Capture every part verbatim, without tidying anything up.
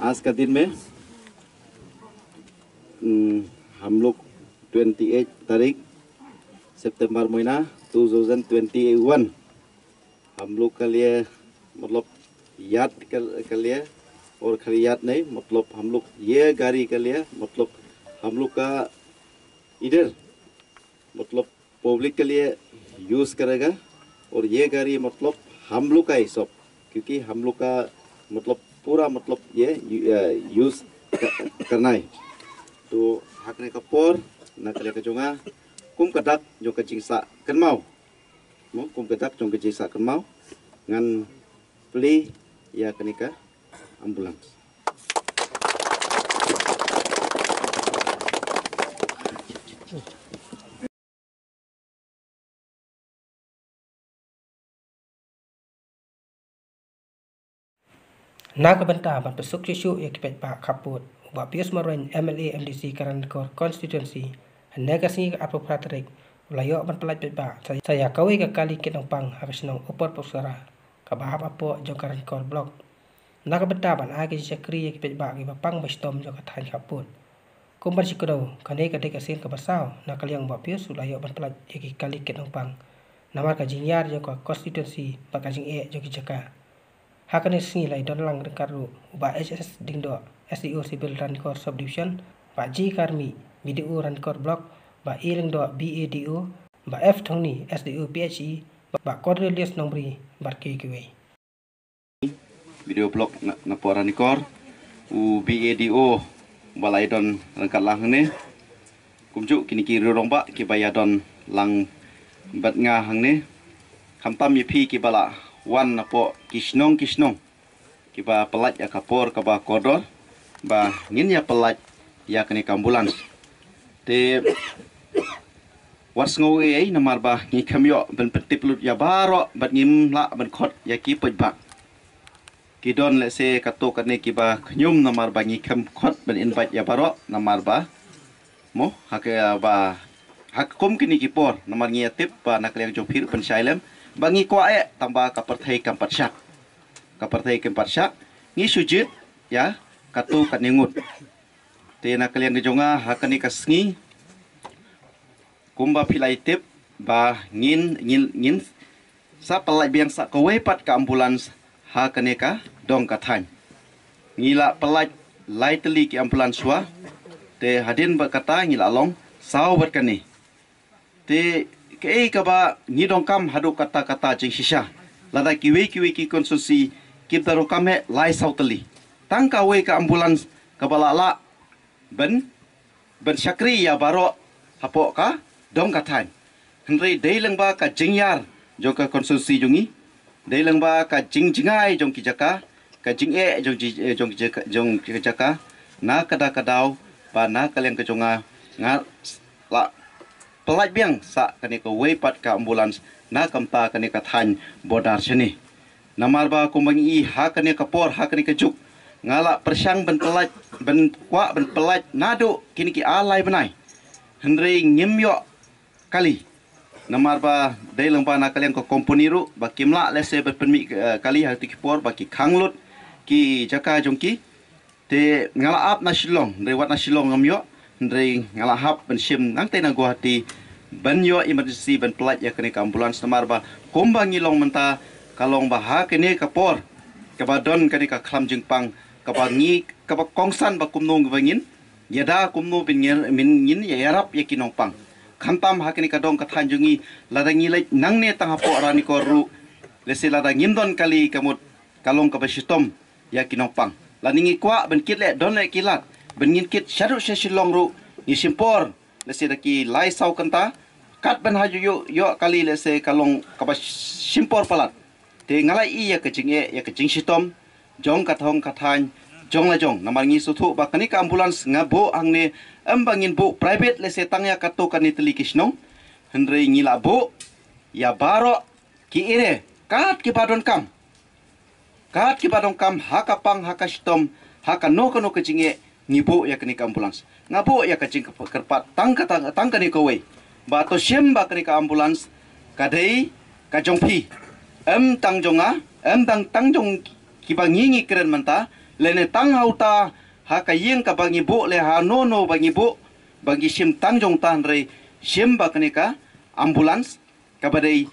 आज का दिन में, हम्म, हम लोग ट्वेंटी एट तारीख सितंबर महीना टू थाउजेंड ट्वेंटी वन, हम लोग के लिए, मतलब, याद के, के लिए, और खाली याद नहीं, मतलब, हम लोग ये गाड़ी के लिए, मतलब, हम लोग का इधर, मतलब, पब्लिक के लिए यूज़ करेगा। और ये गाड़ी, मतलब, हम लोग का ही सब, क्योंकि हम लोग का, मतलब, पूरा, मतलब, ये यू-, अ, यूज़ क-, करना है। तो hakane ka por, na ka liang ka jong nga, kum ka dak jong ka jingsah kynmaw, mo, kum ka dak jong ka jingsah kynmaw, ngan plie ïa kane ka ambulance. Na ka bynta ban pynshong shuh shuh ïa ki paidbah khappud, u Bah Pius Marwein, M L A M D C ka Ranikor Constituency, hynne ka sngi ka arphew phra tarik, u la ïoh ban pyllait paidbah sa, sa ïa kawei ka kali kit nongpang ha ka shnong Upper Poksara, kaba hap hapoh jong ka Ranikor Block. Na ka bynta ban ai ka jingshakri ïa ki paidbah kiba pang ba shitom jong ka thaiñ khappud. Kum ban shu kdew, kane ka dei ka sien kaba saw na ka liang u Bah Pius u la ïoh ban pyllait ïa ki kali kit nongpang namar ka jingïar jong ka constituency bad ka jingeh jong ki jaka. Ha kane ka sngi la ïadon lang ryngkat ruh u Bah H S Diengdoh, S D O Civil Ranikor Subdivision, Bah G Kharmih, B D O Ranikor Block, Bah E Lyngdoh, B A D O, Bah F Thongni, S D O P H E, Bah Cornelius Nongbri bad kiwei kiwei. B D O Block na, napoh Ranikor, u B A D O ba la ïadon ryngkat lang hangne. Kumjuh kine ki rangbah kiba ïadon lang bad nga hangne. Khamtam ïa phi kiba la wan napoh ki shnong ki shnong, kiba pyllait ïa ka por kaba kordor ba ngin ïa pyllait ïa kane ka ambulance. Te wat sngew ei ei namar ba ngi khlem ïoh ban pyntip lut ïa baroh bad ngim lah ban khot ïa ki paidbah. Ki don lehse katto katne kiba khñium namar ba ngi khlem khot ban invite ïa baroh namar ba, mo, ha kaba, ha kum kine ki por namar ngi ïa tip ba na ka liang jong phi ruh pynshai lem ba ngi kwah eh tang ba ka pyrthei kam pat shah. Ka pyrthei kam pat shah, ngi shu jied ïa katto katne ngut. Te na ka liang ka jong nga ha kane ka sngi, kumba phi la ïa tip ba ngin, ngin, ngin sa pyllait biang sa kawei pat ka ambulance ha kane ka dong ka thaiñ. Ngi la pyllait lai tylli ki ambulance shuwa, te hadien bad kata ngi la long saw bad kane. Te kaei kaba ngi donkam haduh katta katta jingshisha, lada kiwei kiwei ki constituency kim da ruh kam eh lai saw tylli. Tang kawei ka ambulance kaba la lah ban, ban shakri ïa baroh hapoh ka dong ka thaiñ. Hynrei dei lyngba ka jingïar jong ka constituency jong ngi, dei lyngba ka jingjngai jong ki jaka, ka jingeh jong ji, eh, jong ki jaka, jong ki jaka, na ka daw ka daw ba na ka liang ka jong nga, nga la pyllait biang sa kane kawei pat ka ambulance na ka bynta kane ka thaiñ border shane. Namar ba kumba ngi i ha kane ka por, ha kane ka juk, nga la pyrshang ban pyllait, ban kwah ban pyllait naduh kine ki ar lai bnai. Hynrei ngim ïoh kali. Namar ba dei lyngba na ka liang ka company ruh ba kim lah lehse ban pynmih, eh, kali ha kito ki por ba ki khang lut ki jaka jong ki. Te nga la ap na Shillong, hynrei wat na Shillong ngam ïoh, hynrei nga la hap ban shim nangtei na Guwahati ban ïoh emergency ban pyllait ïa kane ka ambulance namar ba kumba ngi long mynta ka long ba ha kane ka por kaba don kane ka khlam jingpang kaba ngi, kaba kongsan ba kumno ba ngin ïada, kumno ban ngin, ngin ïarap ïa ki nongpang. Khamtam ha kane ka dong ka thaiñ jong ngi, lada ngi leit nangne tang hapoh Ranikor ruh, lehse lada ngim don kali ka mut ka long kaba shitom ïa ki nongpang. Lane ngi kwah ban kit leh, don leh ki lad ban ngin kit shaduh sha Shillong ruh, ngi shim por lehse da ki lai saw kynta, kat ban ha ïoh, ïoh kali lehse ka long kaba shim por palat. Te nga la i ïa ka jingeh, ïa ka jingshitom jong ka dong ka thaiñ jong la jong. Namar ngi sngewthuh ba kane ka ambulance nga buh hangne, em ba ngin buh private lehse tang ïa katto katne tylli ki shnong. Hynrei ngi la buh ïa baroh ki area, kat kiba donkam. Kat kiba donkam, ha ka pang, ha ka shitom, ha kano kano ka jingeh, ngi buh ïa kane ka ambulance. Nga buh ïa ka jingkyrpad tang ka, tang, tang kane kawei, ba to shim ba kane ka ambulance ka dei ka jong phi. Em tang jong nga, em tang, tang jong kiba ngi ngi kren mynta, Lane tang ha uta, ha ka ïing kaba ngi buh, lane ha no no ba ngi buh, ba ngi shim tang jong uta, hynrei shim ba kane ka ambulance kaba dei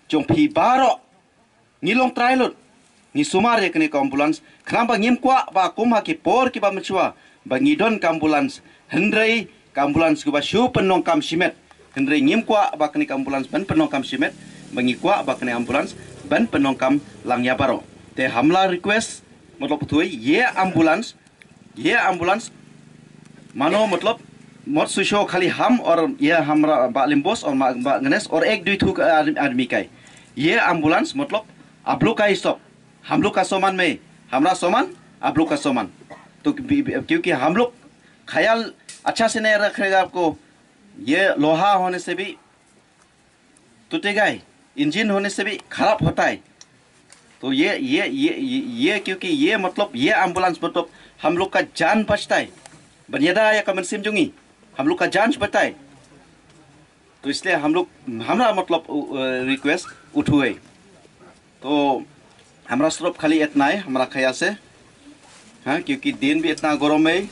jong phi baroh. Ngi long trai lut, ngi sumar ïa kane ka ambulance, khnang ba ngim kwah ba kum ha ki por kiba mynshuwa ba ngi don ka ambulance, hynrei ka ambulance kaba shu pynlong kam shimet. Hynrei ngim kwah ba kane ka ambulance ban pynlong kam shimet, ba ngi kwah ba kane ambulance ban pynlong kam lang ïa baroh. Te ham la request, matlab thuh, ye ambulance, ye ambulance, mano matlab, mot susho khali ham or ye hamra ba Limbos or ma, ba Ganesh or ek dui thu ka aad-, aadmi kai. Ye ambulance matlab, आप लोग का ही सब, हम लोग का सामान में, हमारा सामान, आप लोग का सामान। तो क्योंकि हम लोग ख्याल अच्छा से नहीं रख रखेगा आपको, ये लोहा होने से भी टूटेगा ही, इंजन होने से भी खराब होता है। तो ये ये ये ये, ये क्योंकि ये मतलब ये एम्बुलेंस मतलब हम लोग का जान बचता है। बनियादा या कमन सिम जुंगी, हम लोग का जान बचता है। तो इसलिए हम लोग, हमारा मतलब रिक्वेस्ट उठू है। तो हमारा तरफ खाली इतना है, हमारा ख्याल से। हाँ, क्योंकि दिन भी इतना गर्म है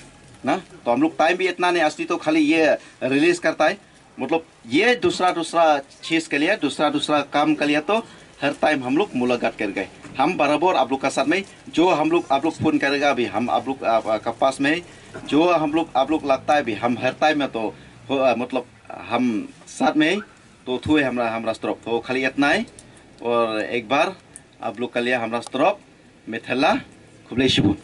ना, तो हम लोग टाइम भी इतना नहीं, असली तो खाली ये रिलीज करता है, मतलब ये दूसरा दूसरा चीज के लिए, दूसरा दूसरा काम के लिए तो हर टाइम हम लोग मुलाकात कर गए। हम बराबर आप लोग का साथ में, जो हम लोग, आप लोग फोन करेगा अभी हम आप लोग, आप, आपका पास में है। जो हम लोग, आप लोग लगता है अभी हम हर टाइम में तो हो, मतलब हम साथ में है। तो थुए हमरा, हमरा तरफ तो खाली इतना है। और एक बार आप लोग के लिए हमरा तरफ मेथला खुबले शिबुन।